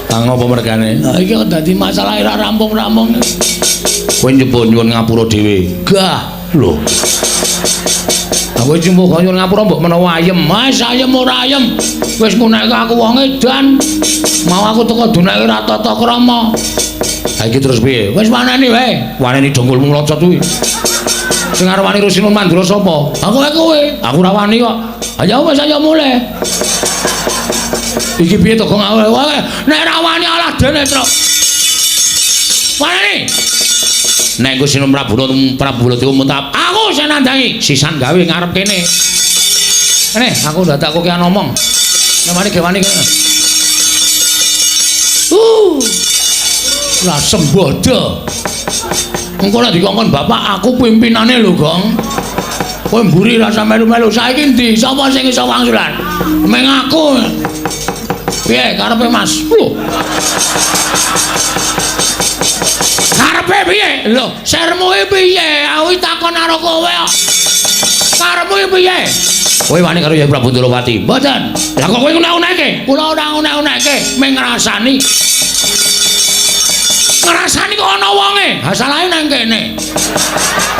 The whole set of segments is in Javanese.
Ah ngopo mergane? Ha iki kok dadi masalah ora rampung-rampung. Kowe njupuk nyuwun ngapura dhewe. Gah, lho. Aku njupuk nyuwun ngapura mbok menawa ayem. Mas ayem ora ayem. Wis ngunekke aku wong edan. Mau aku teko duneke ora tata krama. Ha iki terus piye? Wis waneni wae. Waneni dongkulmu mlocot kuwi. Sing arep wani Rusinun Mandura sapa? Aku wae kowe. Aku ora wani kok. Ayo wis ayo mulih. Iki piye to kok wae? Nek ora wani alah dene, Truk. Waneni. Nek Gusti Prabu Prabu Baladewa muntap, aku sing nandangi, sisan gawe ngarep kene. Kene, aku dadak kokean ngomong. Nek wani ge wani kene. Lah sembodo. Engko nek dikongkon bapak aku pimpinane lho, Gong. Kowe mburi rasa melu-melu. Saiki ndi? Sapa sing iso wangsulan? Meng aku. Piye karepe, Mas? Lho. Karepe piye? Lho, sermu iki piye? Aku takon karo kowe kok. Karepmu iki piye? Kowe wani karo Yai Prabu Ndorowati? Mboten. Lah kok kowe ngunek-unekke? Kula ora ngunek-unekke, mung ngrasani. Ngrasani kok ana wonge. Ha salahe nang kene.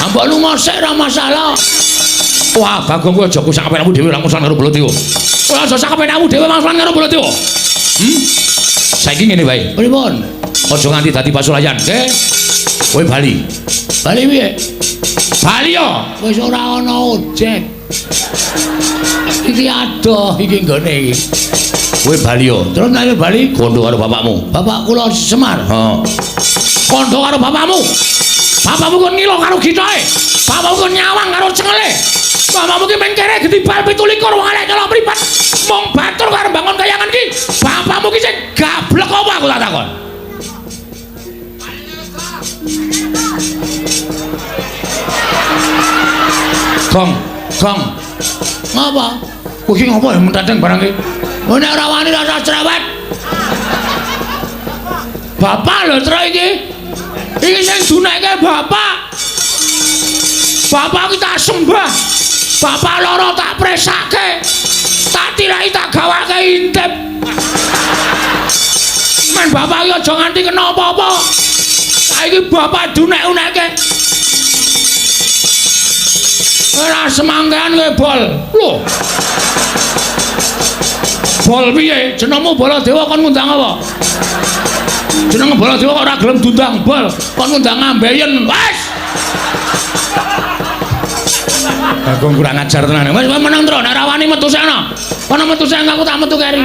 Ha mbok lunga sik ora masalah. Wah, Bagong kowe aja kusak kepenakmu dhewe langsung karo Baladewa. Kowe aja sak kepenakmu dhewe langsung karo Baladewa. Saiki ngene wae. Pripun? Aja nganti dadi pasulayan, nggih. Kowe bali. Bali piye? Bali yo. Wis ora ana ojek. Iki adoh iki nggone iki. Kowe bali yo. Terus nek bali kondo karo bapakmu. Bapak kula Semar. Heeh. Kondo karo bapakmu. Bapakmu kon ngilo karo gitae. Bapakmu kon nyawang karo cengele. Bapakmu ki mengkere getibal 27 wong elek nyolok mripat. Mung batur karo bangun kayangan ki. Bapakmu ki sing gablek apa aku tak takon. Gong, gong. Ngapa? Kowe iki ngopo ya menteteng barang iki? Oh nek ora wani rasa cerewet. Bapak lho Tru iki. Iki sing dunekke bapak. Bapak iki tak sembah. Bapak loro tak presake. Tak tirai tak gawake intip. Men bapak iki aja nganti kena apa-apa. Saiki bapak dunek-unekke. Ora semangkean kowe bol. Lho. Bol piye? Jenengmu Baladewa kon ngundang apa? Jeneng Baladewa kok ora gelem diundang bol, kon ngundang ambeien. Wes. Bagong kurang ajar tenan. Wes meneng, Tru, nek ora wani metu sik ana. Kono metu sik aku tak metu keri.